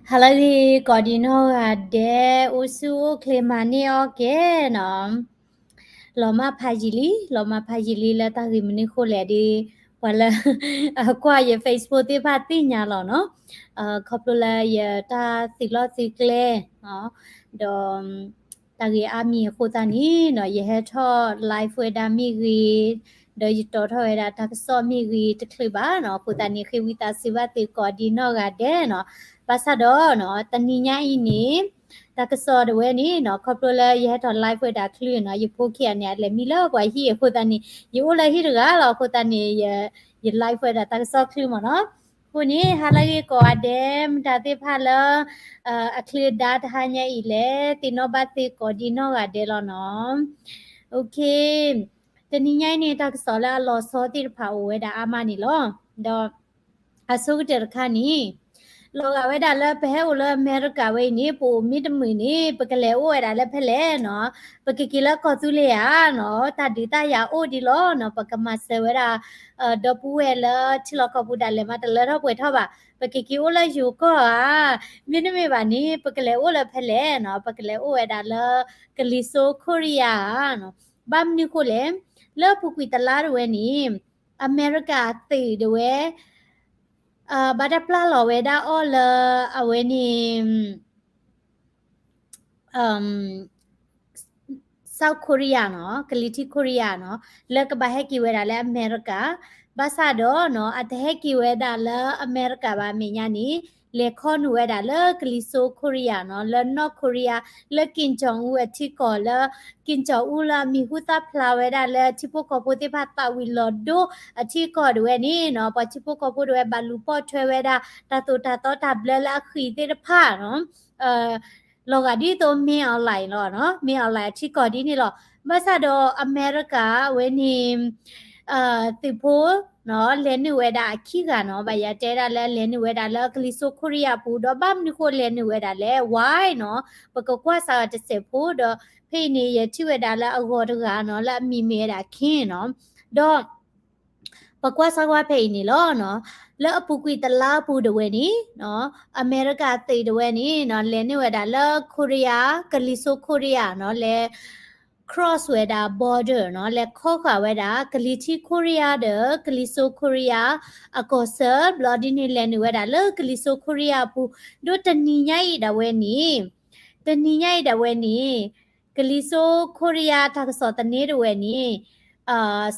ဟါလၢအဂ့ၤ ကိးဒံနီၢ်ဂၤဒဲး အိၣ်ဆူၣ်အိၣ်ချ့မၤန့ၢ်အီၣ်ကဲနီၤ. လီၤမၢ်ဖးယံာ်လံ လီၤမၢ်ဖးယံာ်လံလၢတၢ်ဂ့ၢ်မနုၤဃိလဲၣ်ဒီး ပှၤလၢ ကွၢ်ယ Facebook သ့ၣ်တဖၣ်သ့ၣ်ညါလီၤနီၤ. ခီဖျိလၢယတၢ်သုးလီၢ်သုးကျဲ ဒီး တၢ်ဂ့ၢ်အါမံၤအဃိသတးန့ၣ်နီၤ ယဟဲထီၣ် live ဝဲဒၣ်မ့ၢ်ဂ့ၤ, ဒီးယတီထီၣ်ဝဲဒၣ်တၢ်ကစီၣ်မ့ၢ်ဂ့ၤတချုးဘၣ်နီၤ. အဃိသတးန့ၣ် ဃ့ဝံသးစူၤဘၣ်သုကိးဒံနီၢ်ဂၤဒဲးနီၤ. ဘၣ်ဆၣ်ဒီးနီၤ တနံၤညါအံၤန့ၣ် တၢ်ကစီၣ်ဒၣ်ဝဲန့ၣ်နီၤ ခီဖျိလၢယဟဲထီၣ် live ဝဲဒၣ်ချုးနီၤ ယဖိခံဂၤန့ၣ် အလဲၤမံလၢပှၤဟံၣ်အဃိသတးန့ၣ် ယအိၣ်လၢဟံၣ်တဂၤလီၤ. အဃိသတးန့ၣ် ယ live ဝဲဒၣ်တၢ်ကစီၣ်ချုးမ့ၢ်နီၤ. အဃိန့ၣ် ဟါလၢအဂ့ၤကိးဂၤဒဲး မတၤသ့ၣ်တဖၣ်လၢ အချုးဒါတဟါညါအံၤလဲၣ် သ့ၣ်နီၣ်ဘၣ်သုကိးဒံနီၢ်ဂၤဒဲးလီၤနီၤ. တနံၤညါအံၤန့ၣ် တၢ်ကစီၣ်လၢအလီၤဆီသ့ၣ်တဖၣ်အိၣ်ဝဲဒၣ်အါမးန့ၣ်လီၤ. ဒီး အဆိကတၢၢ်တခါန့ၣ် လီၤဂာ်ဝဲဒၣ်လၢပဟဲအိၣ်လၢအမဲရကၤဝဲအံၤန့ၣ် ပအိၣ်မ့ၢ်တမုာ်န့ၣ် ပကလဲၤအိၣ်ဝဲဒၣ်လၢဖဲလဲၣ်နီၤ. ပကက့ၤလၢကီၢ်သူလ့ၤဧါနီၤ တၢ်ဒုးတၢ်ယၤအိၣ်ဒံးလီၤနီၤ. ပကမၤစၢၤဝဲဒၣ် ဒီပုၢ်ဝဲၢ်လၢထံလီၢ်ကီၢ်ပူၤဒၣ်လဲာ်မး တလၢထီၣ်ပှဲၤထီၣ်ဘၣ်. ပကက့ၤအိၣ်လၢယိၤကီၢ်ဧါ, မ့တမ့ၢ်ဘၣ်န့ၣ် ပကလဲၤအိၣ်လၢဖဲလဲၣ်နီၤ. ပကလဲၤအိၣ်ဝဲဒၣ်လၢ ကလံၤစိးခိရံယါဧါနီၤ. ဘၣ်မနုၤဃိလဲၣ်, လၢအပူၤကွံာ်တလါတဝဲန့ၣ် အမဲရကၤအသုးတဝဲ ဘၣ်တၢ်ပျၢ်လီၤဝဲဒၣ်အီၤလၢအဝဲန့ၣ် South Korea နီၤ, ကလံၤထံးခိရံယါနီၤ, လၢကဘၣ်ဟဲက့ၤဝဲဒၣ်လၢအမဲရကၤ, ဘၣ်ဆၣ်ဒီးနီၤ အတဟဲက့ၤဝဲဒၣ်လၢအမဲရကၤဘၣ်အမဲာ်ညါန့ၣ် လဲၤခီနုာ်ဝဲဒၣ်လၢကလံၤစိးခိရံယါနီၤ, လၢ North Korea, လၢ Kim Jong Un အထံကီၢ်, လၢ Kim Jong Un လၢအမံၤဟူသၣ်ဖျါဝဲဒၣ်လၢထံဖိကီၢ်ဖိသ့ၣ်တဖၣ်သးဝံၤလီၤဒိၣ်အထံကီၢ်တဝဲန့ၣ်နီၤ, ပှၤထံဖိကီၢ်ဖိတဝဲဘၣ်လူၤပိာ်ထွဲဝဲဒၣ် တၢ်သိၣ်တၢ်သီတၢ်ဘျၢလၢအဃံးသ့ၣ်တဖၣ်နီၤ လီၤဂာ်ဒ်သိး မင်းအောင်လှိုင် လီၤနီၤ, မင်းအောင်လှိုင် အထံကီၢ်ဒ်န့ၣ်လီၤ. ဘၣ်ဆၣ်ဒီးအမဲရကၤဝဲန့ၣ် သုးဖိ လဲၤနုာ်ဝဲဒၣ်အခံဂၤနီၤ, ဘၣ်ယၤတဲဒၣ်လၢလဲၤနုာ်ဝဲဒၣ်လၢကလံၤစိးခိရံယါပူၤ, ဒီးဘၣ်မနုၤဃိလဲၤနုာ်ဝဲဒၣ်လဲၣ် why နီၤ, ပကကွၢ်စးတစဲးဖိ, ဒီးဖဲအံၤန့ၣ် ယထံၣ်ဝဲဒၣ်လၢအဂီၤတဂၤနီၤ, လၢအမံၤမ့ၢ်ဝဲဒၣ် Kim နီၤ, ဒီး ပကွၢ်စးကွၢ်ဖဲအံၤန့ၣ်လီၤ. လၢအပူၤကွံာ်တလါပူၤတဝဲန့ၣ် အမဲရကၤသုးတဝဲန့ၣ် လဲၤနုာ်ဝဲဒၣ်လၢ ခိရံယါ, ကလံၤစိးခိရံယါနီၤ, လဲၤ cross ဝဲဒၣ် border နီၤ, လဲၤခီဃာ်ဝဲဒၣ် ကလံၤထံးခိရံယါဒီး ကလံၤစိးခိရံယါ အကီၢ်ဆၢ, ဘျီဒ်န့ၣ် လဲၤနုာ်ဝဲဒၣ်လၢကလံၤစိးခိရံယါအပူၤ, ဒီးတနံၤညါအံၤဒၣ်ဝဲန့ၣ် တနံၤညါအံၤဒၣ်ဝဲန့ၣ် ကလံၤစိးခိရံယါတၢ်ကစီၣ်သန့တဝဲန့ၣ်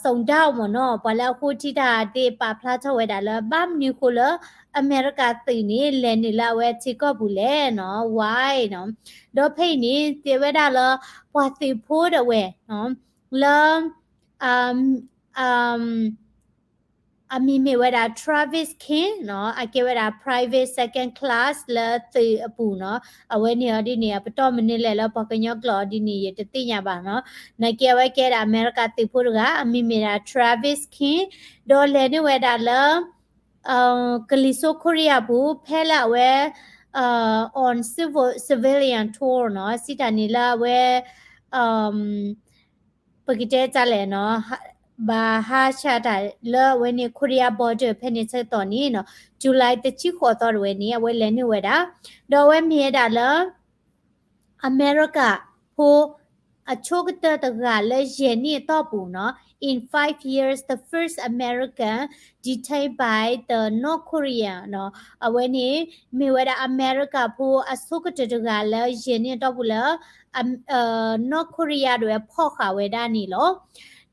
စုံထောက် မ့ၢ်နီၤ, ပှၤလၢအဃိထံတၢ်သ့ၣ်ပာ်ဖျါထီၣ်ဝဲဒၣ်လၢ ဘၣ်မနုၤဃိလၢ အမဲရကၤသုးန့ၣ် လဲၤနုာ်လၢအဝဲထံကီၢ်ပူၤလဲၣ်နီၤ, why နီၤ. ဒီးဖဲအံၤန့ၣ် တဲဝဲဒၣ်လၢ ပှၤသုးဖိဒၣ်ဝဲ လၢ အမံၤမ့ၢ်ဝဲဒၣ် Travis King နီၤ, အကဲဝဲဒၣ် private second class လၢသုးအပူၤနီၤ. အဝဲန့ၣ်အီၤဒ်န့ၣ် အပတီၢ်မနုၤလဲၣ်လၢပှၤကညီကျိာ်အီၤဒ်န့ၣ် ယတသ့ၣ်ညါဘၣ်နီၤ. နာ်က့အဝဲကဲဒၣ်အမဲရကၤသုးဖိတဂၤ အမံၤမ့ၢ်ဒၣ် Travis King, ဒီးလဲၤနုာ်ဝဲဒၣ်လၢ ကလံၤစိးခိရံယါပူၤ ဖဲလၢအဝဲ on civil civilian tour နီၤ, စံးတၢ်န့ၣ်လၢအဝဲ ပကတဲတၢ်လဲၣ်နီၤ, ဘၣ်ဟးဆှဲးတၢ်လၢအဝဲန့ၣ် ခိရံယါ border ဖဲန့ၣ်ဆၢကတီၢ်န့ၣ်နီၤ, July တဆံဃိးသီတဝဲန့ၣ် အဝဲလဲၤနုာ်ဝဲဒၣ်, ဒီးအဝဲမ့ၢ်ဝဲဒၣ်လၢ အမဲရကၤဖိ အဆိကတၢၢ်တဂၤလၢယဲၢ်နံၣ်အတီၢ်ပူၤနီၤ, in five years the first American detained by the North Korea နီၤ, အဝဲန့ၣ် မ့ၢ်ဝဲဒၣ်အမဲရကၤဖိအဆိကတၢၢ်တဂၤလၢယဲၢ်နံၣ်အတီၢ်ပူၤလၢ North Korea ဒၣ်ဝဲဖီၣ်ဃာ်ဝဲဒၣ်န့ၣ်လီၤ.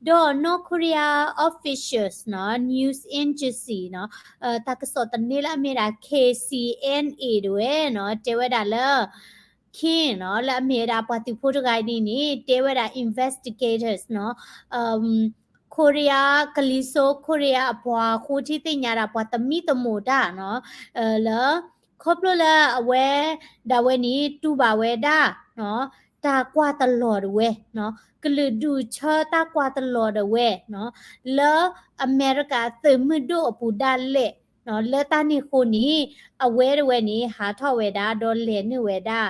ဒီး North Korea officials နီၤ news agency နီၤ တၢ်ကစီၣ်သန့လၢအမ့ၢ်ဒၣ် K C N A ဒၣ်ဝဲနီၤ တဲဝဲဒၣ်လၢ Kim နီၤ လၢအမ့ၢ်ဝဲဒၣ်ပှၤသုးဖိတဂၤအံၤန့ၣ် တဲဝဲဒၣ် investigators နီၤ ခိရံယါ ကလံၤစိးခိရံယါအပှၤဃိထံသ့ၣ်ညါဒၣ်ပှၤသမံသမိးတၢ်နီၤ လၢ ခီဖျိလၢအဝဲဒၣ်ဝဲန့ၣ် တူၢ်ဘၣ်ဝဲဒၣ် တၢ်ကွၢ်တလီၤဒၣ်ဝဲ ကလုာ်ဒူၣ်ဆၢတၢ်ကွၢ်တလီၤဒၣ်ဝဲ လၢအမဲရကၤသုးမုၢ်ဒိၣ်အပူၤဒၣ်လဲာ် လၢတၢ်န့ၣ်အဃိန့ၣ် အဝဲဒၣ်ဝဲန့ၣ် ဟးထီၣ်ဝဲဒၣ် ဒီးလဲၤနုာ်ဝဲဒၣ်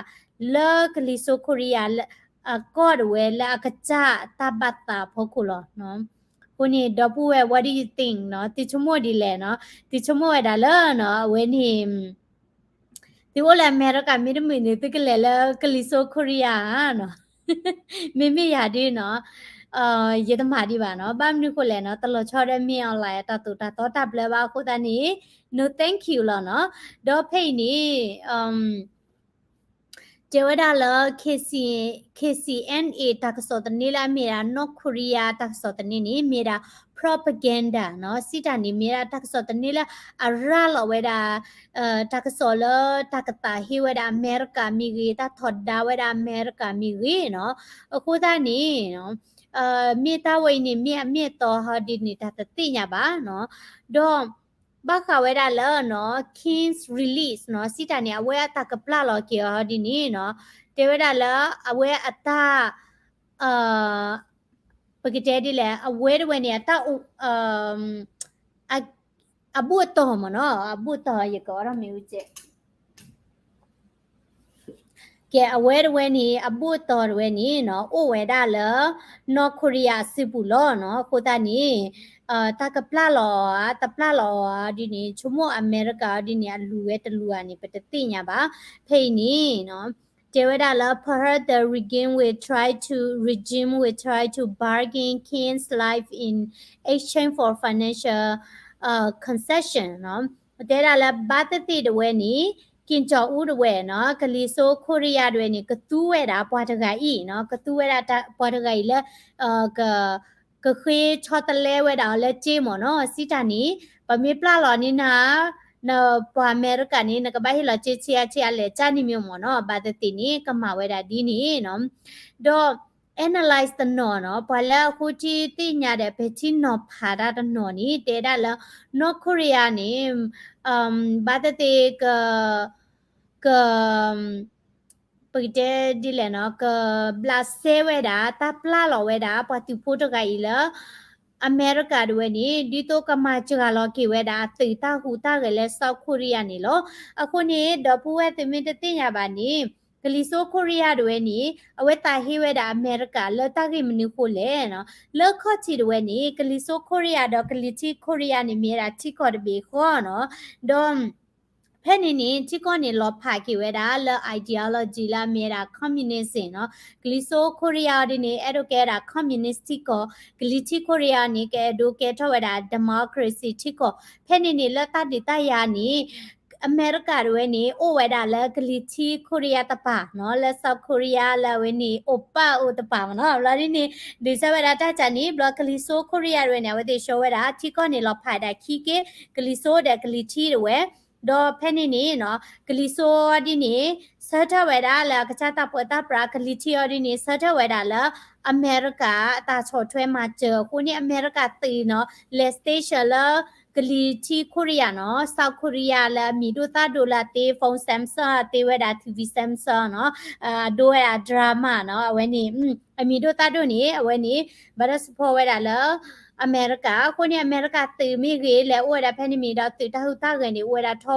လၢကလံၤစိးခိရံယါ အကီၢ်ဒၣ်ဝဲလၢအကစၢ်တၢ်ဘၣ်သးအဖီခိၣ်လီၤ. အဃိန့ၣ် ဒီပုၢ်ဝဲၢ် what do you think နီၤ သုဆိကမိၣ်ဒ်လဲၣ်နီၤ သုဆိကမိၣ်ဝဲဒၣ်လၢနီၤ အဝဲန့ၣ် သုအိၣ်လၢအမဲရကၤမ့တမုာ်န့ၣ် သုကလဲၤလၢကလံၤစိခိရံယါဧါနီၤ. မ့မ့ၢ်ယၤဒ်နီၤ, ယတမၤဒံးဘၣ်နီၤ. ဘၣ်မနုၤဃိလဲၣ်နီၤ, တလီၤဆီဒီးမ့ၢ် online တၢ်သိၣ်တၢ်သီတၢ်ဘျၢဘၣ်အဃိသတးန့ၣ် no thank you လီၤနီၤ. ဒီးဖဲအံၤန့ၣ် တဲဝဲဒၣ်လၢ K C, K C N A တၢ်ကစီၣ်သန့လၢအမ့ၢ်ဒၣ် North Korea တၢ်ကစီၣ်သန့န့ၣ် မ့ၢ်ဒၣ် propaganda နီၤ. စံးတၢ်န့ၣ် မ့ၢ်ဒၣ်တၢ်ကစီၣ်သန့လၢအရၤလီၤဝဲဒၣ် တၢ်ကစီၣ်လၢတၢ်ကသးဟ့ဝဲဒၣ်အမဲရကၤမ့ၢ်ဂ့ၤ, တၢ်ထီဒါဝဲဒၣ်အမဲရကၤမ့ၢ်ဂ့ၤနီၤ. အဃိသတးန့ၣ် မ့ၢ်တၢ်ဝဲအံၤန့ၣ် မ့ၢ်အမ့ၢ်အတီဟီဒ်န့ၣ် တၢ်တသ့ၣ်ညါဘၣ်နီၤ. ဒီး ဘၣ်ဃးဝဲဒၣ်လၢနီၤ Kim's release နီၤ, စံးတၢ်န့ၣ် အဝဲအတၢ်ကပျၢ်လီၤက့ၤအီၤဒ်န့ၣ်နီၤ, တဲဝဲဒၣ်လၢအဝဲအတၢ် ပကတဲဒ်လဲၣ်, အဝဲတဝဲန့ၣ် အတၢ် အဘူၣ်အတီၢ်မ့ၢ်နီၤ, အဘူၣ်အတီၢ် ယကအိးထီၣ်မ့ၣ်အူကဲး ကဲ အဝဲတဝဲန့ၣ် အဘူၣ်အတီၢ်တဝဲန့ၣ်နီၤ အိၣ်ဝဲဒၣ်လၢ North Korea အစုပူၤလီၤနီၤ. အဃိသတးန့ၣ် တၢ်ကပျၢ်လီၤအီၤဧါ တပျၢ်လီၤအီၤဧါဒ်န့ၣ် ဆိကမိၣ်အမဲရကၤအီၤဒ်န့ၣ် အလူၤဝဲတလူၤဧါန့ၣ် ပတသ့ၣ်ညါဘၣ်. ဖဲအံၤန့ၣ်နီၤ တဲဝဲဒၣ်လၢ perhaps the regime will try to, regime will try to bargain Kim's life in exchange for financial concession နီၤ. တဲဒၣ်လၢဘၣ်သ့ၣ်သ့ၣ်တဝဲန့ၣ် Kim Jong Un တဝဲနီၤ ကလံၤစိခိရံယါတဝဲန့ၣ် ကသူဝဲဒၣ်ပှၤတဂၤအံၤနီၤ, ကသူဝဲဒၣ်ပှၤတဂၤအံၤလၢ က ကဃ့ဆီတလဲဝဲဒၣ်အီၤလၢကၠ့မ့ၢ်နီၤ. စံးတၢ်န့ၣ် ပမ့ၢ်ပျၢ်လီၤန့ၢ်နၤ နပှၤအမဲရကၤန့ၣ် နကဘၣ်ဟ့ၣ်လီၤကၠ့ဆံးအါဆံးအါလဲၣ် ကၠၢ်န့ၣ်မ့ၢ်မ့ၢ်နီၤ. ဘၣ်သ့ၣ်သ့ၣ်န့ၣ် ကမၤဝဲဒၣ်ဒ်န့ၣ်နီၤ. ဒီး analyze တနီၤနီၤ ပှၤလၢအဃိထံသ့ၣ်ညါဒီး ပဲာ်ထံနီၤဖးတၢ်တနီၤန့ၣ် တဲဒၣ်လၢ North Korea န့ၣ် ဘၣ်သ့ၣ်သ့ၣ် က က ပကတဲဒ်လဲၣ်နီၤ ကဘျးစဲဝဲဒၣ် တၢ်ပျၢ်လီၤဝဲဒၣ် ပှၤသုးဖိတဂၤအံၤလၢ အမဲရကၤတဝဲန့ၣ် ဒ်သိးကမၤစှၤလီၤက့ၤဝဲဒၣ် အသုးတၢ်ဟူးတၢ်ဂဲၤလၢ South Korea န့ၣ်လီၤ. အဃိန့ၣ် ဒီပုၢ်ဝဲၢ်သုမ့ၢ်တသ့ၣ်ညါဘၣ်န့ၣ် ကလံၤစိခိရံယါတဝဲန့ၣ် အဝဲသးဟ့ဝဲဒၣ်အမဲရကၤလၢတၢ်ဂ့ၢ်မနုၤဃိလဲၣ်နီၤ. လၢခီၣ်ထံးတဝဲန့ၣ် ကလံၤစိခိရံယါဒီးကလံၤထံးခိရံယါန့ၣ် မ့ၢ်ဝဲဒၣ်ထံကီၢ်တဘ့ၣ်ဃီနီၤ. ဒီး ဖဲန့ၣ်န့ၣ် ထံကီၢ်န့ၣ်လီၤဖးက့ၤဝဲဒၣ်လၢ ideology လၢအမ့ၢ်ဝဲဒၣ် communism နီၤ. ကလံၤစိခိရံယါအီၤဒ်န့ၣ် အဲၣ်ဒိးကဲဝဲဒၣ် communist ထံကီၢ်, ကလံၤထံးခိရံယါန့ၣ် ကအဲၣ်ဒိးကဲထီၣ်ဝဲဒၣ် democracy ထံကီၢ်. ဖဲန့ၣ်န့ၣ် လၢတၢ်ဒုးတၢ်ယၤန့ၣ် အမဲရကၤတဝဲန့ၣ် အိၣ်ဝဲဒၣ်လၢကလံၤထံးခိရံယါတပၤနီၤ, လၢ South Korea လၢအဝဲန့ၣ်အိၣ်ပာ်အိၣ်တပၤမ့ၢ်နီၤ. ဘျီဒ်န့ၣ် ဒုးစဲဝဲဒၣ်တၢ်ကၢ်န့ၣ် ဘျီကလံၤစိခိရံယါတဝဲန့ၣ် အဝဲသ့ၣ်ဆှၢဝဲဒၣ် ထံကီၢ်န့ၣ်လီၤဖးဒၣ်ခံက့ၢ်, ကလံၤစိဒီးကလံၤထံးတဝဲ ဒီးဖဲန့ၣ်န့ၣ်နီၤ ကလံၤစိအီၤဒ်န့ၣ် ဆၢထၢၣ်ဝဲဒၣ်လၢအကစၢ်တၢ်ပၢတၢ်ပြး, ကလံၤထံးအီၤဒ်န့ၣ် ဆၢထၢၣ်ဝဲဒၣ်လၢအမဲရကၤအတၢ်ဆီၣ်ထွဲမၤစၢၤအဃိန့ၣ် အမဲရကၤသုးနီၤ လဲၤ station လၢ ကလံၤထံးခိရံယါနီၤ South Korea လၢအမံၤဒိၣ်သၣ်ဒိၣ်လၢအသ့ phone Samsung အသ့ဝဲဒၣ် TV Samsung နီၤ အဒိဝဲဒၣ် drama နီၤ အဝဲန့ၣ် အမံၤဒိၣ်သၣ်ဒိၣ်န့ၣ် အဝဲန့ၣ် ဘၣ်တၢ် support ဝဲဒၣ်လၢ အမဲရကၤ အဃိန့ၣ် အမဲရကၤသုးမ့ၢ်ဂ့ၤ လဲၤအိၣ်ဝဲဒၣ်ဖဲန့ၣ်မ့ၢ်ဒီး သုးတၢ်ဟူးတၢ်ဂဲၤန့ၣ် အိၣ်ဝဲဒၣ်ထီ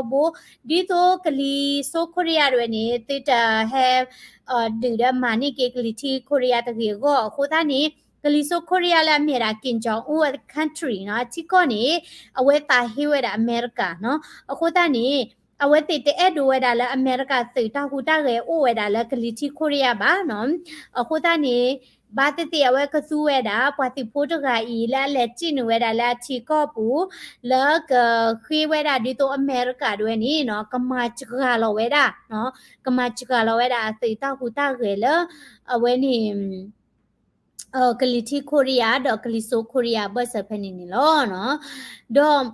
ဘိ ဒ်သိးကလံၤစိခိရံယါတဝဲန့ၣ် သုတဟဲ ဒုးဒီးမၤန့ၢ်က့ၤကလံၤထံးခိရံယါတဂ့ၤအဂီၢ် အဃိသတးန့ၣ် ကလံၤစိခိရံယါလၢအမ့ၢ်ဒၣ် Kim Jong Un အ country နီၤ ထံကီၢ်န့ၣ် အဝဲသးဟ့ဝဲဒၣ်အမဲရကၤနီၤ အဃိသတးန့ၣ် အဝဲသ့ၣ်တအဲၣ်ဒိးဝဲဒၣ်လၢအမဲရကၤသုးတၢ်ဟူးတၢ်ဂဲၤအိၣ်ဝဲဒၣ်လၢကလံၤထံးခိရံယါဘၣ်နီၤ အဃိသတးန့ၣ် ဘၣ်သ့ၣ်သ့ၣ်အဝဲကသူဝဲဒၣ် ပှၤသုးဖိတဂၤအံၤ လၢအလဲၤစံၣ်နုာ်ဝဲဒၣ်လၢအထံကီၢ်ပူၤ လၢကဃ့ဝဲဒၣ်ဒ်သိးအမဲရကၤတဝဲန့ၣ်နီၤ ကမၤစှၤလီၤဝဲဒၣ် ကမၤစှၤလီၤဝဲဒၣ်အသုးတၢ်ဟူးတၢ်ဂဲၤလၢ အဝဲန့ၣ် ကလံၤထံးခိရံယါ ဒီးကလံၤစိခိရံယါအဘၢၣ်စၢၤဖဲန့ၣ်န့ၣ်လီၤ. ဒီး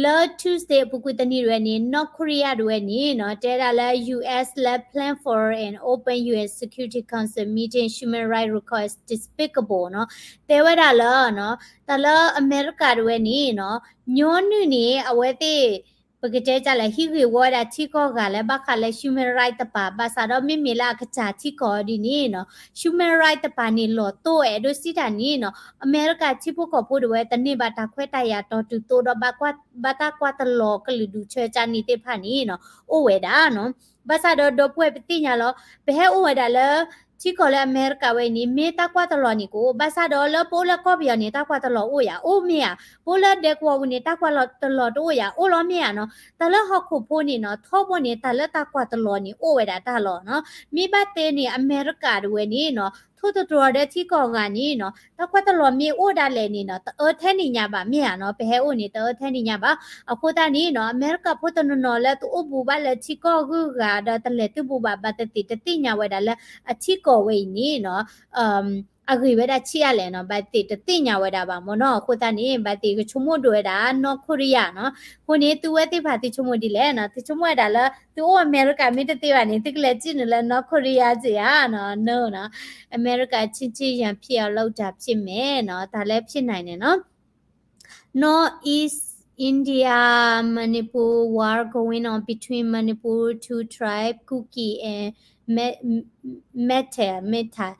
လၢ Tuesday အပူၤကွံာ်တနံၤတဝဲန့ၣ် North Korea တဝဲန့ၣ်နီၤ တဲဒၣ်လၢ U S လၢ plan for an open U N Security Council meeting, human rights record is despicable နီၤ တဲဝဲဒၣ်လၢ တၢ်လၢအမဲရကၤတဝဲန့ၣ်နီၤ ညီနုၢ်န့ၣ် အဝဲသ့ၣ် ပကတဲဒ်လဲၣ် ဟံးဂ့ၢ်ဝီဝဲဒၣ်ထံကီၢ်ဂၤလၢ ဘၣ်ဃးလၢ human rights တပၤ ဘၣ်ဆၣ်ဒီးမ့မ့ၢ်လၢအကစၢ်ထံကီၢ်အီၤဒ်န့ၣ်နီၤ human rights တပၤန့ၣ်လီၤတိၢ် အဲၣ်ဒိးစံးတၢ်န့ၣ်နီၤ အမဲရကၤထံဖိကီၢ်ဖိတဝဲ တန့ၢ်ဘၣ်တၢ်ခွဲးတၢ်ယာ်တီၤတုၤသိးဒီး ဘၣ်တၢ်ကွၢ်တလီၤကလုာ်ဒူၣ်ဆၢကၠၢန့ၣ်သ့ၣ်တဖၣ်န့ၣ်နီၤ အိၣ်ဝဲဒၣ်နီၤ ဘၣ်ဆၣ်ဒီးဒီပုၢ်ဝဲၢ်ပသ့ၣ်ညါလီၤ ပဟဲအိၣ်ဝဲဒၣ်လၢ ထံကီၢ်လၢအမဲရကၤဝဲအံၤန့ၣ် မ့ၢ်တၢ်ကွၢ်တလီၤန့ၣ်ကအိၣ်, ဘၣ်ဆၣ်ဒီးလၢပအိၣ်လၢကီၢ်ပယီၤန့ၣ် တၢ်ကွၢ်တလီၤအိၣ်ယၤ, အိၣ်မ့ၢ်ဧါ. ပအိၣ်လၢဒဲကဝီၤပူၤန့ၣ် တၢ်ကွၢ်တလီၤတအိၣ်ယၤ, အိၣ်လီၤမ့ၢ်ဧါနီၤ. တၢ်လၢဟီၣ်ခိၣ်ဖိန့ၣ်နီၤ, ထီဘိန့ၣ် တၢ်လၢတၢ်ကွၢ်တလီၤန့ၣ် အိၣ်ဝဲဒၣ်တၢ်လီၤနီၤ. မ့ၢ်ဘၣ်သ့န့ၣ် အမဲရကၤတဝဲန့ၣ်နီၤ, ထိၣ်သတြီၤဒီးထံကီၢ်ဂၤန့ၣ်နီၤ, တၢ်ကွၢ်တလီၤမ့ၢ်အိၣ်ဒၣ်လဲာ်န့ၣ်နီၤ, တအၢထဲန့ၣ်ညါဘၣ်မ့ၢ်ဧါနီၤ. ပဟဲအိၣ်န့ၣ် တအၢထဲန့ၣ်ညါဘၣ်. အဃိသတးန့ၣ်နီၤ, အမဲရကၤဖိတနီၤနီၤလၢတအိၣ်ဘူးဘၣ်လၢထံကီၢ်ဂုၤဂၤဒီးတလဲၤသုဘူးဘၣ် ဘၣ်သ့ၣ်သ့ၣ်တသ့ၣ်ညါဝဲဒၣ်လၢ အထံကီၢ်ဝဲအံၤန့ၣ်နီၤ, အဂ့ၤဝဲဒၣ်ဆံးအါလဲၣ်နီၤ, ဘၣ်သ့ၣ်တသ့ၣ်ညါဝဲဒၣ်ဘၣ်မ့ၢ်နီၤ. အဃိသတးန့ၣ် ဘၣ်သ့ၣ်ကဆိကမိၣ်ဒိၣ်ဝဲဒၣ် North Korea နီၤ. အဃိန့ၣ် သုဝဲသ့ၣ်တဖၣ်သုဆိကမိၣ်ဒ်လဲၣ်နီၤ, သုဆိကမိၣ်ဝဲဒၣ်လၢ သုအိၣ်အမဲရကၤမ့ၢ်တသ့ဘၣ်န့ၣ် သုကလဲၤစံၣ်နုာ်လၢ North Korea စ့ၢ်ဧါနီၤ, no နီၤ. အမဲရကၤ ချင်းချင်းရန်ဖြစ်အောင်လုပ်တာဖြစ်မယ်နီၤ, တၢ်လၢဖြစ်နိုင်တယ်နီၤ. Northeast India, Manipur, war going on between Manipur two tribe, Kuki and Me-, Meitei, Meitei.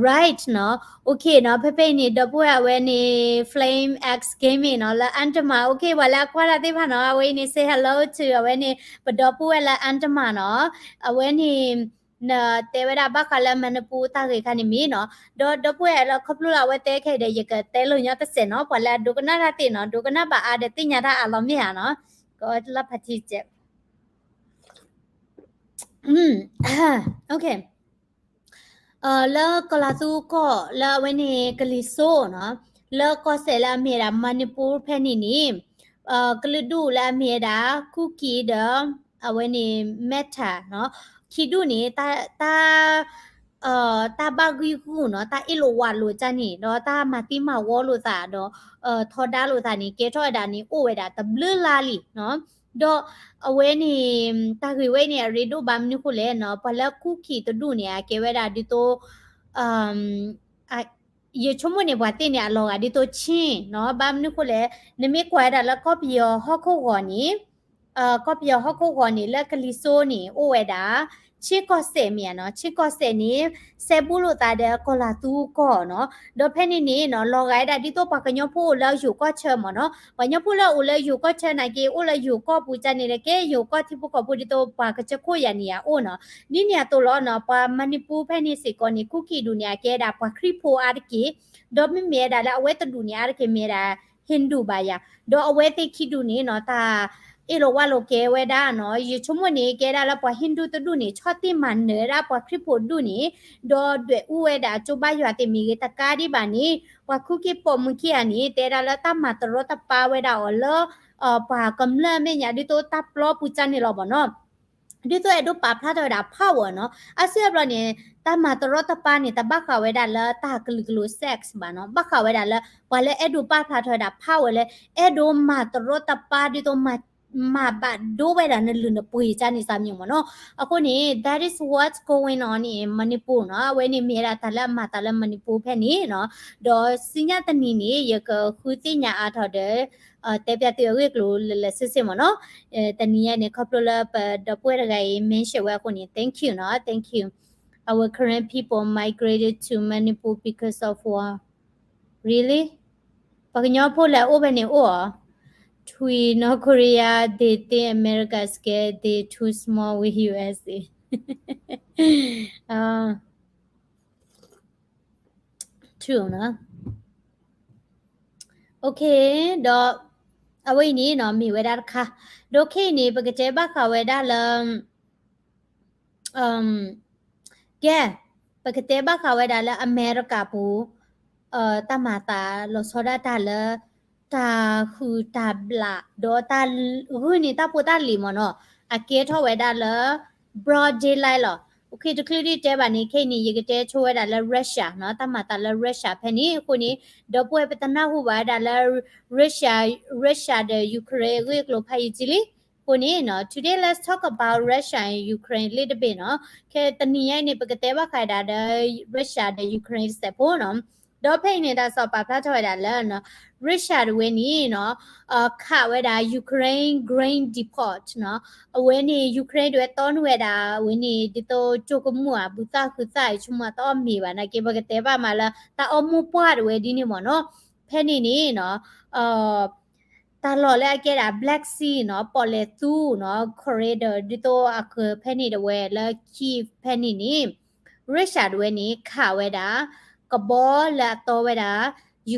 Right နီၤ, okay နီၤ. ဖဲဖဲအံၤန့ၣ် ဒီပုၢ်ဝဲၢ်အဝဲန့ၣ် Flame X Gaming နီၤ, လၢ Andaman, okay ပှၤလၢအကွၢ်တၢ်သ့ၣ်တဖၣ်နီၤ, အဝဲအံၤန့ၣ် say hello to အဝဲန့ၣ် ပဒီပုၢ်ဝဲၢ်လၢ Andaman နီၤ, အဝဲန့ၣ် နတဲဝဲဒၣ်ဘၣ်ဃးလၢ Manipur တၢ်ဂ့ၢ်ခါန့ၣ်မ့ၢ်နီၤ, ဒီးဒီပုၢ်ဝဲၢ်လၢခီဖျိလၢအဝဲတဲခဲအံၤဒီး ယကတဲလိာ်ညီတစဲးနီၤ, ပှၤလၢအဒိကနၣ်တၢ်သ့ၣ်နီၤ, ဒိကနၣ်ဘၣ်အါဒီးသ့ၣ်ညါတၢ်အါလီၤမ့ၢ်ဧါနီၤ, ကလၢဖးထံကဲး okay. လၢကီၢ်လၤသူကီၢ်လၢအဝဲန့ၣ်ကလံၤစိနီၤ, လၢကီၢ်စဲၣ်လၢအမ့ၢ်ဝဲဒၣ် Manipur ဖဲန့ၣ်န့ၣ်, ကလုာ်ဒူၣ်လၢအမ့ၢ်ဝဲဒၣ် Kuki ဒီး အဝဲန့ၣ် Meitei နီၤ, ခံဒူၣ်န့ၣ် တၢ် တၢ်ဘၣ်ဂံၢ်ဂူာ်နီၤ, တၢ်အ့ၣ်လိာ်ဝးလိာ်တၢ်န့ၣ် ဒီးတၢ်မၤသံမၤဝီလိာ်သးဒီး ထီဒါလိာ်သးန့ၣ် ကဲထီၣ်ဝဲဒၣ်န့ၣ် အိၣ်ဝဲဒၣ်တဘျုးလါလံနီၤ. ဒီးအဝဲန့ၣ် တၢ်ဂ့ၢ်ဝဲန့ၣ် အရ့ဒိၣ်ဘၣ်မနုၤဃိလဲၣ်နီၤ, ပှၤလၢ Kuki တဒူၣ်န့ၣ် အကဲဝဲဒၣ်ဒ်သိး ယဆိကမိၣ်န့ၣ် ပှၤသ့ၣ်န့ၣ် အလီၤဂာ်ဒ်သိး Chin နီၤ, ဘၣ်မနုၤဃိလဲၣ်, နမ့ၢ်ကွၢ်ဝဲဒၣ်လၢကီၢ်ပယီၤဟီၣ်ခိၣ်ဂီၤန့ၣ်, ကီၢ်ပယီၤဟီၣ်ခိၣ်ဂီၤန့ၣ် လၢကလံၤစိန့ၣ် အိၣ်ဝဲဒၣ် Chin ကီၢ်စဲၣ်မ့ၢ်ဧါနီၤ, Chin ကီၢ်စဲၣ်န့ၣ် စဲဘူးလိာ်သးဒီးကီၢ်လၤသူကီၢ်နီၤ, ဒီးဖဲန့ၣ်န့ၣ်နီၤ လီၤဂာ်ဝဲဒၣ်ဒ်သိးပှၤကညီဖိအိၣ်လၢယိၤကီၢ်ဆၢမ့ၢ်နီၤ, ပှၤကညီဖိလၢအိၣ်လၢယိၤကီၢ်ဆၢနာ်က့ အိၣ်လၢယိၤကီၢ်ပူၤကၢ်န့ၣ်လၢကဲယိၤကီၢ်ထံဖိကီၢ်ဖိဒ်သိးပှၤကစၢၢ်ခိၣ်ယၤန့ၣ်ယၤအိၣ်နီၤ, ဒ်န့ၣ်အသိးလီၤနီၤ, ပှၤ Manipur ဖဲန့ၣ်စ့ၢ်ကီးန့ၣ် Kuki ဒူၣ်န့ၣ် အကဲဒၣ်ပှၤခရံာ်ဖိအါတက့ၢ်, ဒီးမ့မ့ၢ်ဝဲဒၣ်လၢအဝဲတဒူၣ်န့ၣ် အါတက့ၢ်မ့ၢ်ဝဲဒၣ် Hindu ဘၣ်ယၤ, ဒီးအဝဲသ့ၣ်ခံဒူၣ်န့ၣ်နီၤ တၢ်အ့ၣ်လိာ်ဝးလိာ်ကဲဝဲဒၣ်နီၤ, ယဆိကမိၣ်န့ၣ် ကဲဒၣ်လၢပှၤ Hindu တဒူၣ်န့ၣ် ဆီၣ်တံၢ်မၤနၢၤဝဲဒၣ်ပှၤခရံာ်ဖိဒူၣ်န့ၣ်, ဒီးဒွဲၣ်အူဝဲဒၣ်ကၠိဘါယွၤသ့ၣ်မ့ၢ်ဂ့ၤတကးဒံးဘၣ်န့ၣ်, ပှၤကူက့ၤပိာ်မုၣ်ခံဂၤန့ၣ် တဲဒၣ်လၢတၢ်မၤတရီတပါဝဲဒၣ်အီၤလၢ ပှၤကမျၢၢ်အမဲာ်ညါ ဒ်သိးတၢ်ပျီပူၤကၢ်န့ၣ်လီၤမ့ၢ်နီၤ. ဒ်သိးအဲၣ်ဒိးပာ်ဖျါထီၣ်ဝဲဒၣ် power နီၤ. အါစုအါဘျီန့ၣ် တၢ်မၤတရီတပါန့ၣ် တဘၣ်ဃးဝဲဒၣ်လၢတၢ်ကလုာ်ကလိၤ sex ဘၣ်နီၤ. ဘၣ်ဃးဝဲဒၣ်လၢ ပှၤလၢအဲၣ်ဒိးပာ်ဖျါထီၣ်ဝဲဒၣ် power လၢ အဲၣ်ဒိးမၤတရီတပါ ဒ်သိး မၤဘၣ်ဒိဝဲဒၣ်နလုၢ်နပှ့ၤကၢ်န့ၣ် စၢ်မံၤမ့ၢ်နီၤ. အဃိန့ၣ် that is what's going on in Manipur နီၤ. အဝဲန့ၣ်မ့ၢ်ဝဲဒၣ်တၢ်လၢအမၤသးလၢ Manipur ဖဲန့ၣ်နီၤ. ဒီးဆူညါတနံၤန့ၣ် ယကဃုသ့ၣ်ညါအါထီၣ်ဒီး တဲပျးသုအဂ့ၢ်အကျိၤလၢလၢဆ့ဆ့မ့ၢ်နီၤ. တနံၤညါန့ၣ် ခီဖျိလၢပဒီပုၢ်ဝဲၢ်တဂၤအံၤ mention ဝဲအဃိန့ၣ် thank you နီၤ, thank you. Our current people migrated to Manipur because of war. Really? ပှၤကညီဖိလၢအအိၣ်ဖဲန့ၣ်အိၣ်ဧါ. Twi North Korea, they think America scared, they too small with U S A. True နီၤ. Okay, ဒီး အဝဲအံၤန့ၣ်နီၤ မ့ၢ်ဝဲဒၣ်တခါ, ဒီးခဲအံၤန့ၣ် ပကတဲဘၣ်ဃးဝဲဒၣ်လၢ ကဲ, ပကတဲဘၣ်ဃးဝဲဒၣ်လၢအမဲရကၤပူၤ တၢ်မၤသးလီၤဆီဒၣ်တၢ်လၢ တၢ်ဟုၣ်တၢ်ဘျး ဒီးတၢ်ဂုာ်န့ၢ်တၢ်ဖိတၢ်လံၤမ့ၢ်နီၤ, အကဲထီၣ်ဝဲဒၣ်လၢ broad daylight လီၤ. Okay, တချုးဒံးတဲဘၣ်န့ၣ် ခဲအံၤန့ၣ် ယကတဲဆိဝဲဒၣ်လၢ Russia နီၤ, တၢ်မၤသးလၢ Russia ဖဲန့ၣ်အဃိန့ၣ်, ဒီပုၢ်ဝဲၢ်ပတနၢ်ဟူဘၣ်ဝဲဒၣ်လၢ Russia, Russia ဒီး Ukraine အဂ့ၢ်အကျိၤဖးယံာ်ကံလံ. အဃိန့ၣ်နီၤ, today let's talk about Russia and Ukraine a little bit နီၤ. ခဲတနံၤညါအံၤန့ၣ် ပကတဲဘၣ်ဃးဒၣ်ဒီး Russia ဒီး Ukraine တစဲးဖိနီၤ. ဒီးဖဲအံၤန့ၣ် တၢ်ကစီၣ်ပာ်ဖျါထီၣ်ဝဲဒၣ်လၢ Russia တဝဲန့ၣ်နီၤ, ခးဝဲဒၣ် Ukraine grain depot နီၤ. အဝဲန့ၣ် Ukraine တဝဲတီနုာ်ဝဲဒၣ် အဝဲန့ၣ် ဒ်သိးကၠိကမူၣ်ဧါ ဘုသၣ်ဃုသၣ် ဆိကမိၣ်တအီၣ်မ့ၤဘၣ်နာ်က့ ပကတဲဘၣ်မးလၢ တၢ်အီၣ်မိၢ်ပှၢ်တဝဲဒ်န့ၣ်မ့ၢ်နီၤ. ဖဲန့ၣ်န့ၣ်နီၤ တၢ်လီၢ်လၢအကဲဒၣ် Black Sea နီၤ, ပီၣ်လဲၣ်သူနီၤ, corridor ဒ်သိးအကဖဲန့ၣ်တဝဲလၢ Kyiv ဖဲန့ၣ်န့ၣ် Russia တဝဲန့ၣ် ခးဝဲဒၣ် ကဘီလၢအတီဝဲဒၣ်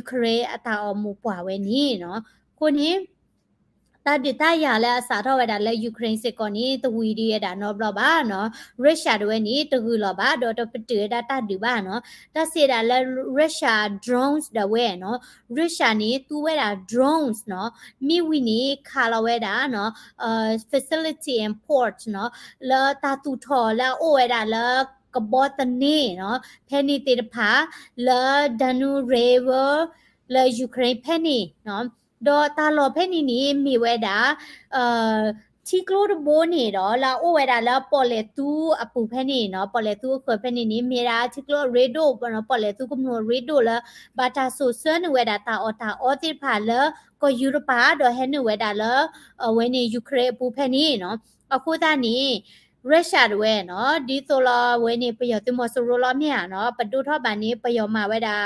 Ukraine အတၢ်အိၣ်မိၢ်ပှၢ်ဝဲန့ၣ်နီၤ. အဃိန့ၣ် တၢ်ဒုးတၢ်ယၤလၢအစးထီၣ်ဝဲဒၣ်လၢ Ukraine စ့ၢ်ကီးန့ၣ် တဝံၤဒံးဝဲဒၣ်နီတဘျီဘၣ်နီၤ. Russia တဝဲန့ၣ် တဂုာ်လီၤဘၣ် ဒီးတပတုာ်ဝဲဒၣ်တၢ်ဒုးဘၣ်နီၤ. တၢ်စံးဝဲဒၣ်လၢ Russia drones ဒၣ်ဝဲနီၤ, Russia န့ၣ် သူဝဲဒၣ် drones နီၤ, မ့ၢ်ဝံၤန့ၣ် ခးလီၤဝဲဒၣ်နီၤ facility and port နီၤ, လၢတၢ်သူၣ်ထီၣ်လၢအအိၣ်ဝဲဒၣ်လၢ ကဘီသန့နီၤ, ဖဲန့ၣ်သ့ၣ်တဖၣ် လၢ Danube River လၢ Ukraine ဖဲန့ၣ်နီၤ. ဒီးတၢ်လီၢ်ဖဲန့ၣ်န့ၣ် မ့ၢ်ဝဲဒၣ် ထံကျိတဘိန့ၣ်ဒီး လၢအအိၣ်ဝဲဒၣ်လၢပီၣ်လဲၣ်သူအပူၤဖဲန့ၣ်နီၤ, ပီၣ်လဲၣ်သူအဃၢၤဖဲန့ၣ်န့ၣ် မ့ၢ်ဒၣ်ထံကျိအရ့ဒိၣ်, ပီၣ်လဲၣ်သူကမျူၢ်အရ့ဒိၣ်လၢ ဘၣ်တၢ်စိာ်ဆှၢနုာ်ဝဲဒၣ်တၢ်အီၣ်တၢ်အီသ့ၣ်တဖၣ်လၢ ကီၢ်ယူရပၤ ဒီးဟဲနုာ်ဝဲဒၣ်လၢ အဝဲန့ၣ် Ukraine အပူၤဖဲန့ၣ်နီၤ. အဃိသတးန့ၣ် Russia တဝဲနီၤ, ဒ်သိးလီၤအဝဲန့ၣ် ပယီၤသုးမီၤစိရိၤလီၤမ့ၢ်ဧါနီၤ, ပဒိၣ်ထီၣ်ဘၣ်န့ၣ် ပယီၤမၤဝဲဒၣ်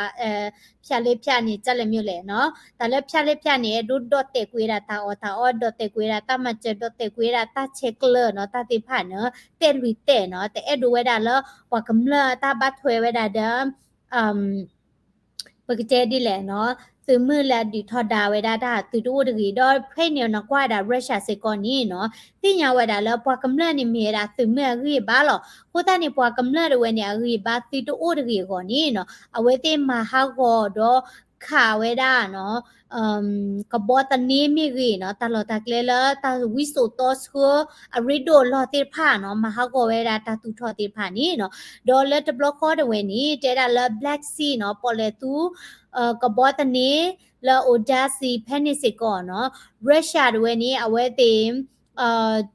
ဖျက်လျက်ဖျက် န့ၣ် ကလဲၣ်မ့ၢ်လဲၣ်နီၤ, တၢ်လၢ ဖျက်လျက်ဖျက် န့ၣ် အဲၣ်ဒိးဒီၣ်တဲာ်ကွံာ်ဝဲဒၣ်တၢ်အီၣ်တၢ်အီ, ဒီၣ်တဲာ်ကွံာ်ဝဲဒၣ်တၢ်မၤစၢၤ, ဒီၣ်တဲာ်ကွံာ်ဝဲဒၣ်တၢ်ဆဲးကျၢနီၤ, တၢ်သ့ၣ်တဖၣ်န့ၣ် တဲာ်လွံၢ်တဲာ်နီၤ, တအဲၣ်ဒိးဝဲဒၣ်လၢ ပှၤကမျၢၢ်တၢ်ဘၣ်ထွဲဝဲဒၣ်ဒီး ပကတဲဒ်လဲၣ်နီၤ, သုးမုၢ်လၢအဒုးထီဒါဝဲဒၣ်တၢ်သုးတအိၣ်တဂ့ၤ, ဒီးဖဲန့ၣ်နကွၢ်ဝဲဒၣ် Russia စ့ၢ်ကီးန့ၣ်နီၤ, သ့ၣ်ညါဝဲဒၣ်လၢပှၤကမျၢၢ်န့ၣ်မ့ၢ်ဝဲဒၣ်သုးမုၢ်အဂံၢ်အဘါလီၤ. အဃိသတးန့ၣ် ပှၤကမျၢၢ်တဝဲန့ၣ် အဂံၢ်အဘါသုတအိၣ်တဂ့ၤအဂီၢ်န့ၣ်နီၤ, အဝဲသ့ၣ်မၤဟးဂီၤဒီးခးဝဲဒၣ်နီၤ ကဘီသန့မ့ၢ်ဂ့ၤနီၤ, တၢ်လီၢ်တၢ်ကျဲလၢတၢ်ဝံစိာ်တီဆှၢအရ့ဒိၣ်အလီၢ်သ့ၣ်တဖၣ်နီၤ, မၤဟးဂီၤဝဲဒၣ်တၢ်သူၣ်ထီၣ်သ့ၣ်တဖၣ်န့ၣ်နီၤ. ဒီးလၢတဘျီဃီတဝဲန့ၣ် တဲဒၣ်လၢ Black Sea နီၤ, ပီၣ်လဲၣ်သူ ကဘီသန့ လၢ Odesa ဖဲန့ၣ်စ့ၢ်ကီးနီၤ, Russia တဝဲန့ၣ် အဝဲသ့ၣ်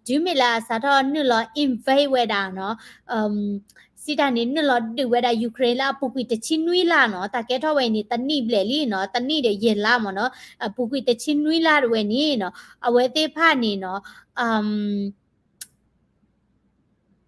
တုၤမ့ၢ်လၢအစးထီၣ်နုာ်လီၤ invade ဝဲဒၣ်နီၤ, စံးတၢ်န့ၣ် နုာ်လီၤဒုးဝဲဒၣ် Ukraine လၢအပူၤကွံာ်တဆံနွံလါနီၤ, တၢ်ကဲထီၣ်ဝဲအံၤန့ၣ် တနံၣ်ဘျဲၣ်လံနီၤ, တနံၣ်ဒီးယဲၢ်လါမ့ၢ်နီၤ, အပူၤကွံာ်တဆံနွံလါတဝဲန့ၣ်နီၤ, အဝဲသ့ၣ်တဖၣ်န့ၣ်နီၤ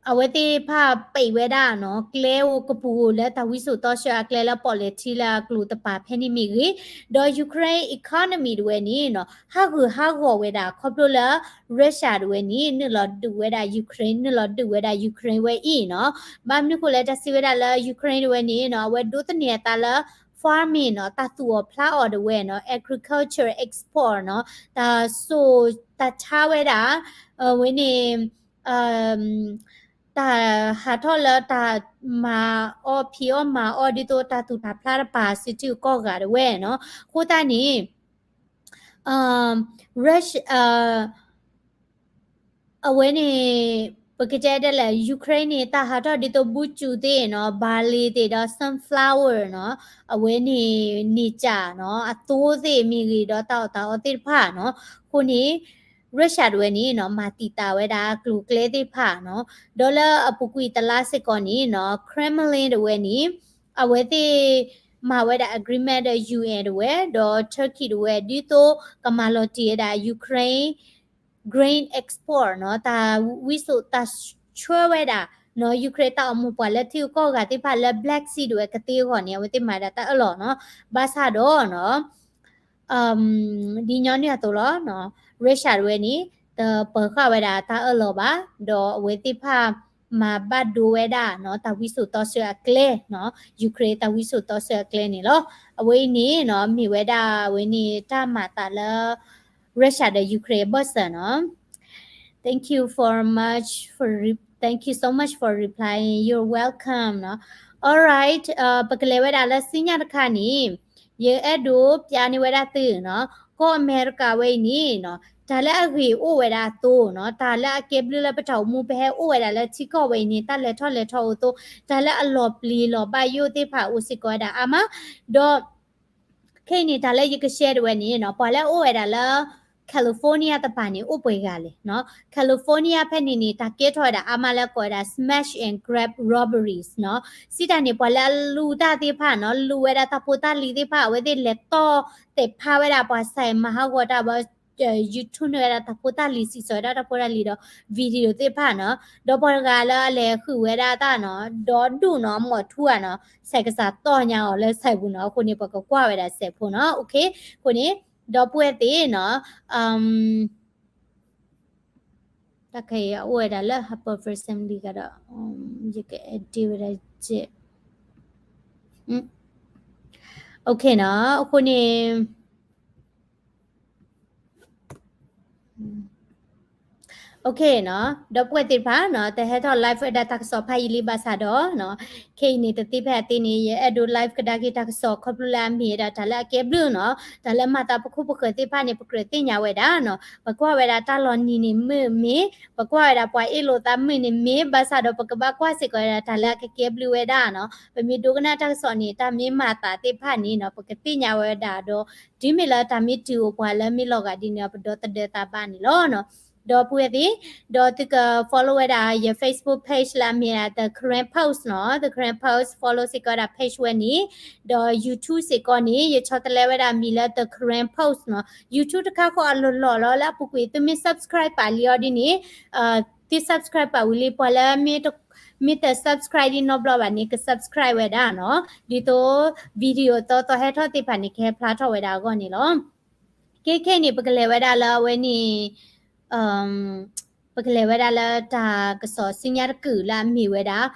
အဝဲသ့ၣ်တဖၣ်ပံးဝဲဒၣ်နီၤ, ကျဲအိၣ်ကပူၤဧိၤလၢတၢ်ဝံစိာ်တီဆှၢအကျဲလၢပီၣ်လဲၣ်ထံလၢအကျိၤတပၤဖဲန့ၣ်မ့ၢ်ဂ့ၤ, ဒီး Ukraine economy တဝဲန့ၣ်နီၤ, ဟးဂူာ်ဟးဂီၤဝဲဒၣ်ခီဖျိလၢ Russia တဝဲန့ၣ် နုာ်လီၤဒုးဝဲဒၣ် Ukraine, နုာ်လီၤဒုးဝဲဒၣ် Ukraine ဝဲအံၤနီၤ. ဘၣ်မနုၤဃိလဲၣ် တၢ်စံးဝဲဒၣ်လၢ Ukraine တဝဲန့ၣ်နီၤ, အဝဲဒိးသန့ၤအသးလၢ farming နီၤ, တၢ်သူၣ်အီၣ်ဖျးအီၣ်တဝဲနီၤ, agriculture export နီၤ, တၢ်စိာ်တၢ်ဆါဝဲဒၣ် အဝဲန့ၣ် တၢ်ဟးထီၣ်လၢတၢ်မၤအီၣ်ဖံးအီၣ်မၤအီၣ် ဒ်သိးတၢ်သူၣ်တၢ်ဖျးတပၤ စုထံကီၢ်ဂၤတဝဲနီၤ. အဃိသတးန့ၣ် Russia အဝဲန့ၣ် ပကတဲဒ်လဲၣ် Ukraine န့ၣ် တၢ်ဟးထီၣ်ဒ်သိးဘူၣ်စူၣ်သ့ၣ်နီၤ, barley သ့ၣ်ဒီး sunflower နီၤ, အဝဲန့ၣ် န့ၢ်ကၠၣ်နီၤ, အသိသ့ၣ်မ့ၢ်ဂ့ၤဒီးတၢ်အီၣ်တၢ်အီသ့ၣ်တဖၣ်နီၤ. အဃိန့ၣ် Russia တဝဲန့ၣ်နီၤ မၤတံာ်တာ်ဝဲဒၣ်ကျိၤကျဲသ့ၣ်တဖၣ်နီၤ. ဒီးလၢအပူၤကွံာ်တလါစ့ၢ်ကီးန့ၣ်နီၤ Kremlin တဝဲန့ၣ် အဝဲသ့ၣ်မၤဝဲဒၣ် agreement ဒီး UN တဝဲ ဒီး Turkey တဝဲ ဒ်သိးကမၤလီၤတံၢ်ဝဲဒၣ် Ukraine grain export နီၤ, တၢ်ဝံစိာ်တၢ်ဆှၢဝဲဒၣ်နီၤ Ukraine တၢ်အိၣ်မိၢ်ပှၢ်လၢထံဂုၤကီၢ်ဂၤသ့ၣ်တဖၣ်လၢ Black Sea တဝဲကသ့အဂီၢ်န့ၣ် အဝဲသ့ၣ်မၤဒၣ်တၢ်အၢၣ်လီၤနီၤ. ဘၣ်ဆၣ်ဒီးနီၤ ဒ်ညီနုၢ်အသိးလီၤ, Russia တဝဲန့ၣ် တပၢၤဃာ်ဝဲဒၣ်တၢ်အၢၣ်လီၤဘၣ်, ဒီးအဝဲသ့ၣ်တဖၣ်မၤဘၣ်ဒိဝဲဒၣ်နီၤ တၢ်ဝံစိာ်တီဆှၢအကျဲနီၤ, Ukraine တၢ်ဝံစိာ်တီဆှၢအကျဲန့ၣ်လီၤ. အဝဲအံၤန့ၣ်နီၤ မ့ၢ်ဝဲဒၣ်အဝဲန့ၣ်တၢ်မၤသးလၢ Russia ဒီး Ukraine အဘၢၣ်စၢၤနီၤ. Thank you for much for re- thank you so much for replying, you're welcome နီၤ. Alright, ပကလဲၤဝဲဒၣ်လၢဆူညါတခါန့ၣ် ယအဲၣ်ဒိးပျးန့ၢ်ဝဲဒၣ်သုနီၤ, ကီၢ်အမဲရကၤဝဲအံၤန့ၣ်နီၤ တၢ်လၢအဂ့ၤအိၣ်ဝဲဒၣ်အသိးနီၤ, တၢ်လၢအကဲဘျုးလၢပတၢ်အိၣ်မူ ပဟဲအိၣ်ဝဲဒၣ်လၢထံကီၢ်ဝဲအံၤန့ၣ် တၢ်လဲၤထီၣ်လဲၤထီအိၣ်အသိး, တၢ်လၢအလီၤပျံၤလီၤဘၣ်ယိၣ်သ့ၣ်တဖၣ်အိၣ်စ့ၢ်ကီးဝဲဒၣ်အါမး, ဒီး ခဲအံၤန့ၣ် တၢ်လၢယက share တဝဲန့ၣ်နီၤ ပှၤလၢအအိၣ်ဝဲဒၣ်လၢ California တပၤန့ၣ် အိၣ်ပှဲၤဂၤလဲၣ်နီၤ. California ဖဲန့ၣ်န့ၣ် တၢ်ကဲထီၣ်ဝဲဒၣ်အါမးလၢကိးဝဲဒၣ် smash and grab robberies နီၤ. စံးတၢ်န့ၣ် ပှၤလၢအလူၤတၢ်သ့ၣ်တဖၣ်နီၤ, လူၤဝဲဒၣ်တၢ်ဖိတၢ်လံၤသ့ၣ်တဖၣ် အဝဲသ့ၣ်လဲၤတီၢ်သဲးဖးဝဲဒၣ်ပှၤစဲး မၤဟးဂီၤတၢ်ဘၣ် ယူၤထူၣ်န့ၢ်ဝဲဒၣ်တၢ်ဖိတၢ်လံၤ စံးစိၤဝဲဒၣ်တၢ်ဖိတၢ်လံၤဒီး video သ့ၣ်တဖၣ်နီၤ, ဒီးပှၤတဂၤလၢအလဲၤဃုာ်ဝဲဒၣ်တၢ်နီၤ, ဒီဒူၣ်နီၤ မီၢ်ထူဧါနီၤ, စဲးကစၢ်တီၢ်ညါအီၤလၢစဲးပူၤနီၤ, အဃိန့ၣ် ပှၤကကွၢ်ဝဲဒၣ်စဲးဖိနီၤ, okay, အဃိန့ၣ် ဒီပုၢ်ဝဲၢ်သ့ၣ်နီၤ, တၢ်ခဲအံၤအအိၣ်ဝဲဒၣ်လၢ Harper Assembly ကဒီး, ယက edit ဝဲဒၣ် Okay နီၤ, အဃိန့ၣ် Okay နီၤ, ဒီပုၢ်ဝဲၢ်သ့ၣ်တဖၣ်နီၤ, တဟဲထီၣ် live ဝဲဒၣ်တၢ်ကစီၣ်ဖးယံာ်လံဘၣ်ဆၣ်ဒီးနီၤ, ခဲအံၤန့ၣ် တသ့ဖဲအသ့န့ၣ် ယအဲၣ်ဒိး live ကဒါက့ၤတၢ်ကစီၣ် ခီဖျိလၢအမ့ၢ်ဝဲဒၣ်တၢ်လၢအကဲဘျုးနီၤ, တၢ်လၢမၤသးပခိၣ်ပဃၢၤသ့ၣ်တဖၣ်န့ၣ် ပကြၢးသ့ၣ်ညါဝဲဒၣ်နီၤ, ပကွၢ်ဝဲဒၣ်တၢ်လီၤနံၤန့ၣ်မ့ၢ်မ့ၢ်, ပကွၢ်ဝဲဒၣ်ပှၤအ့ၣ်လိာ်သးမုၣ်န့ၣ်မ့ၢ်, ဘၣ်ဆၣ်ဒီးပကဘၣ်ကွၢ်စ့ၢ်ကီးဝဲဒၣ် တၢ်လၢအကကဲဘျုးဝဲဒၣ်နီၤ, ပမ့ၢ်ဒိကနၣ်တၢ်ကစီၣ်န့ၣ် တၢ်မ့ၢ်မၤသးသ့ၣ်တဖၣ်န့ၣ်နီၤ, ပကသ့ၣ်ညါဝဲဒၣ်ဒီး တုၤမ့ၢ်လၢတၢ်မ့ၢ်တုၤအိၣ်ပှၤလၢမ့ၢ်လီၤဂာ်ဒ်န့ၣ် ပဒီသဒၢသးဘၣ်န့ၣ်လီၤနီၤ. ဒီပုၢ်ဝဲၢ်သ့ၣ်, ဒီးသုက follow ဝဲဒၣ်ယ Facebook page လၢအမ့ၢ်ဒၣ် The Karen Post နီၤ, The Karen Post follow စ့ၢ်ကီးဝဲဒၣ် page ဝဲန့ၣ်, ဒီး YouTube စ့ၢ်ကီးန့ၣ် ယဆီတလဲဝဲဒၣ်မံၤလၢ The Karen Post နီၤ, YouTube တခါဃီအလီၢ်လီၢ်လီၤ, လၢအပူၤကွံာ်သုမ့ၢ် subscribe ပာ်လံအီၤဒ်န့ၣ်, သု subscribe ပာ်ဝံၤလံ, ပှၤလၢမ့ၢ်တ subscribe ဒ်နီတဘျီဘၣ်န့ၣ် က subscribe ဝဲဒၣ်နီၤ, ဒ်သိး video သီသီဟဲထီၣ်သ့ၣ်တဖၣ်န့ၣ် ကဟဲဖျါထီၣ်ဝဲဒၣ်အဂီၢ်န့ၣ်လီၤ. ခဲခဲအံၤန့ၣ် ပကလဲၤဝဲဒၣ်လၢအဝဲန့ၣ်, ပကလဲၤဝဲဒၣ်လၢတၢ်ကစီၣ်ဆူညါတကုာ်လၢအမ့ၢ်ဝဲဒၣ်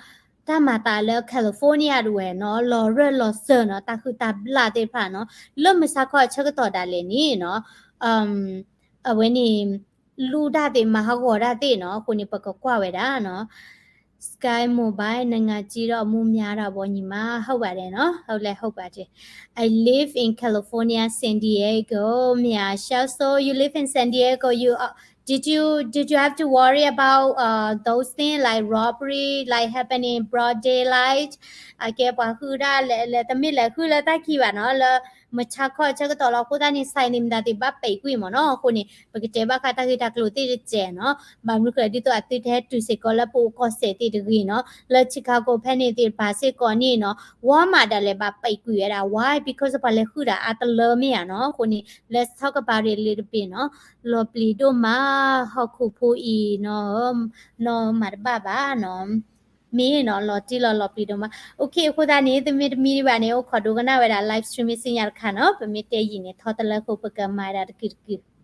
တၢ်မၤသးလၢ California ဒၣ်ဝဲနီၤ, လီၤရၢၢ်လီၤစၢၤနီၤ, တၢ်ဟုၣ်တၢ်ဘျၣ်သ့ၣ်တဖၣ်နီၤ, လၢမုၢ်ဆါခီအဆၢကတီၢ်ဒၣ်လဲာ်န့ၣ်နီၤ, အဝဲန့ၣ် လူဒၣ်သ့ၣ် မၤဟးဂီၤဒၣ်သ့ၣ်နီၤ, အဃိန့ၣ် ပကကွၢ်ဝဲဒၣ်နီၤ. Sky Mobile နငါစံဒီးအမူများတာပေါ့ညီမ, ဟုတ်ပါတယ်နော်, ဟုတ်လဲဟုတ်ပါတယ်. I live in California, San Diego. မ့ၢ်ဧါ, ရှောက်စိုး, you live in San Diego. You, uh, did you, did you have to worry about, uh, those things like robbery, like happening in broad daylight? အကဲပှၤဟုၣ်ဒၣ်လဲာ်, လဲၤတမ့ၢ်လဲၤဟုၣ်လၢတၢ်ခံးဘၣ်နီၤ, လၢမုၢ်ဆါခီအဆၢကတီၢ်လီၤ. အဃိသတးန့ၣ် ဆိုင် န့ၣ်မတၤသ့ၣ်ဘၣ်ပိတ်ကွံာ်မ့ၢ်နီၤ, အဃိန့ၣ် ပကတဲဘၣ်ဃးတၢ်ဂ့ၢ်တၢ်ကျိၤသ့ၣ်တစဲးနီၤ, ဘၣ်မနုၤဃိလဲၣ် ဒ်သိးအသုတဟဲတုၤစ့ၢ်ကီးလၢပအိၣ်ကီၢ်စဲၣ်သ့ၣ်တဂ့ၤနီၤ, လၢ Chicago ဖဲန့ၣ်သ့ၣ်တဖၣ်စ့ၢ်ကီးန့ၣ်နီၤ, Walmart ဒၣ်လဲာ်ဘၣ်ပိတ်ကွံာ်ဝဲဒၣ်, why? Because ပှၤလဲၤဟုၣ်ဒၣ်အါတလၢမ့ၢ်ဧါနီၤ, အဃိန့ၣ် let's talk about it a little bit နီၤ. လီၤပျံၤဒိၣ်မး ဟီၣ်ခိၣ်ဖိအံၤနီၤ, နီၢ်မၤတဘၣ်ဘၣ်နီၤ, မ့ၢ်နီၤ လီၤတံၢ်လီၤ လီၤပျံၤဒိၣ်မး. Okay အဃိသတးန့ၣ် သုမ့ၢ်တမံဒံးဘၣ်န့ၣ် အိၣ်ခိးဒိကနၣ်ဝဲဒၣ် live stream မ့ၢ်ဆူညါတခါနီၤ, ပမ့ၢ်တဲယံာ်န့ၣ် ထီတလၢဃိ ပကမၤဝဲဒၣ်တကုာ်တကုာ်